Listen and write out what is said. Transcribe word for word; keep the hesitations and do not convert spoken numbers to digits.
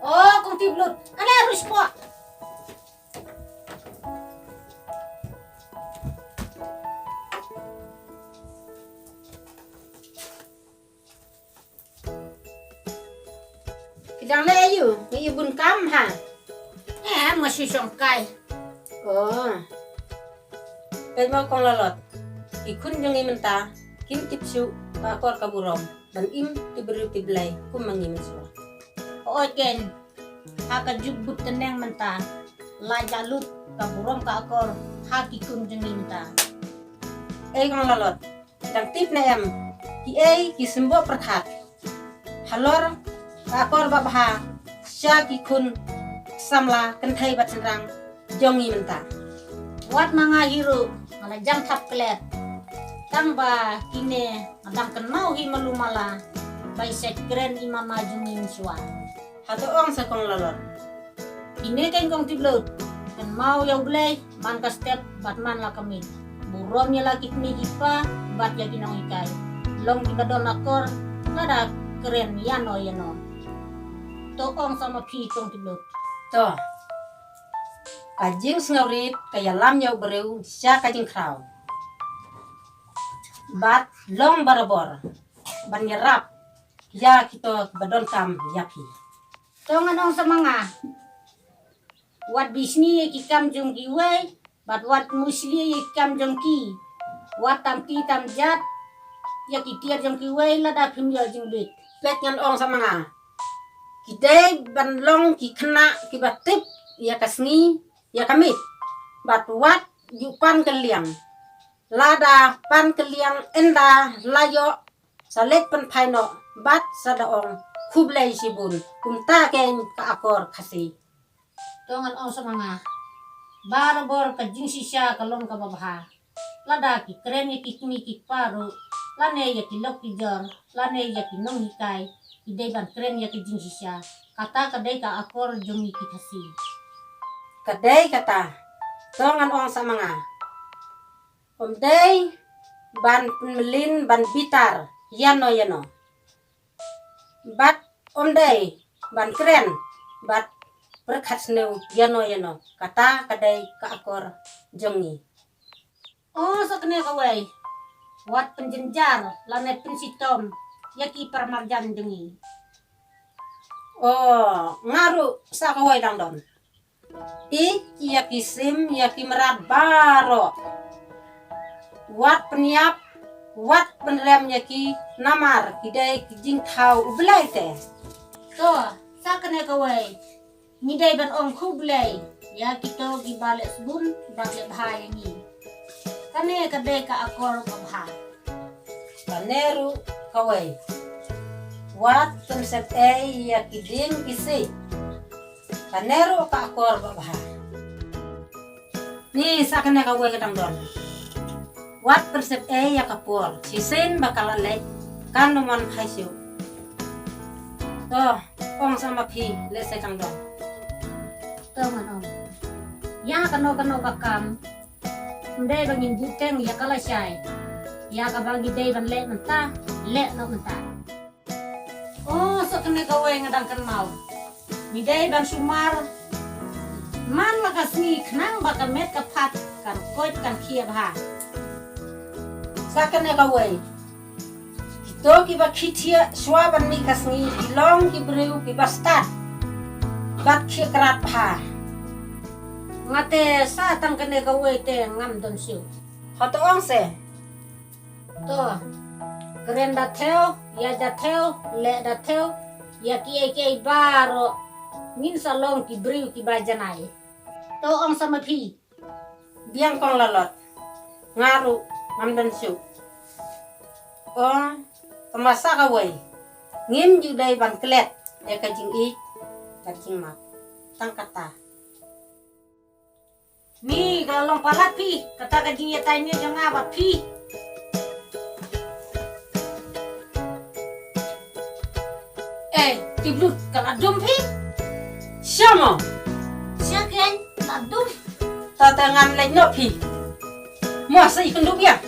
Oh, kong Tiplut. Ane rush po. Ki dang leh aïu? Ngi ïa bun kam ha. Eh, ma shu shong kai. Oh. Peit mo kong Lalot. Ki khun jong ngi mynta kim tip shuh ka akor ka burom ban im ti briew ti Blei kum ma ngi mynshuwa. Hooid keiñ. Ha ka juk bud tneng mynta la jah lut ka burom ka akor ha ki khun jong ngi mynta. Ei kong Lalot. Dang tip ne em kiei ki symboh pyrkhat halor ka akor ba bha sha ki khun samla kynthei bad shynrang jong ngi mynta? Wat ma nga hi ruh nga la jam thap klet. Tang ba kine nga dang kynmaw hi malu mala ba i sa kren i mama jong ngi mynshuwa. Hato ong sa kong Lalot. Kine keiñ kong Tiplut. Kynmaw ïa U Blei man ka step bad man la ka miet. Burom ïa la ki kmie ki kpa bad ïa ki nonghikai. Long kiba don akor lada kren ïano ïano. To ong sa ma phi kong Tiplut. To. Ka jingsngewrit ka ïalam ïa u briew sha ka jingkhraw. Bad long barabor ban ïarap ïa kito kiba donkam ïa phi. To ngan ong sa ma nga. Wat bishni ïa ki kam jong kiwei bad wat mushli ïa ki kam jong ki. Wat tam ti tam jat ïa ki tiar jong kiwei lada phim ïoh jingbit. Peit ngan ong sa ma nga. Ki dei ban long ki khynnah kiba tip ïa ka sngi ïa ka miet. Bad wat ju pan kylliang. Lada pan kylliang ynda la ïoh sa leit pynphai noh bad sa da ong khublei shibun. Kumta keiñ ka akor Khasi. To ngan ong sa ma nga. Barabor ka jingshisha ka long kaba bha. Lada ki kren ïa ki kmie ki kpa ruh lane ïa ki lok ki jor lane ïa ki nonghikai ki dei ban kren ïa ka jingshisha. Kata ka dei ka akor jong ngi ki Khasi. Ka dei kata. To ngan ong sa ma nga. Ym dei ban pynmlien ban bitar ïano ïano. Bad ym dei ban kren bad pyrkhat sniew ïano ïano. Kata ka dei ka akor jong ngi. Oh sa kane kawei. Wat pynjynjar lane pynshitom ïa ki paramarjan jong ngi. Oh nga ruh sa kawei dang don. Ïeit ïa ki sim ïa ki mrad baroh. Wat pynïap wat pynrem ïa ki namar ki dei ki jingthaw U Blei te. To sa kane kawei. Ngi dei ban ong khublei ïa kito kiba leh sbun bad leh bha ïa ngi. Kane ka dei ka akor ba bha. Kane ruh kawei. Wat pynsep ei ïa ki dieng ki siej. Kane ruh ka akor ba bha. Ni sa kane kawei ka dang don. Wat pynsep ei ïa ka por shisien ba ka la leit kan ym wan phai shuh. To ong sa ma phi lehse dang don. To ngan ong. Ïa kano kano ka kam ym dei ba ngin bteng ïa ka lashai. Ïa kaba ngi dei ban leh mynta leh noh mynta. Oh sa kane kawei nga dang kynmaw. Ngi dei ban sumar man la ka sngi khnang ba ka met ka phad kan koit kan khia bha. Sa kane kawei. Kito kiba khie thiah shuwa ban mih ka sngi ki long ki briew kiba stad bad khie krat bha. Nga te sa tang kane kawei te ngam don shuh. Hato ong se. To kren da thew ïa da thew leh da thew ïa kiei kiei baroh ngin sa long ki briew kiba janai. To ong sa ma phi. Biang kong Lalot. Nga ruh ngam don shuh. Ong tang ba sa kawei ngim ju dei ban klet ïa ka jingïeit ka jingmap. Tang kata. Ni ka long palat phi kata ka jingïatai ne jong nga bad phi. Eh, Tiplut ka la dum phi. Sha mo. Sha keiñ la dum. Ta ta ngam leit noh phi. Mo sa i kyndup ïa.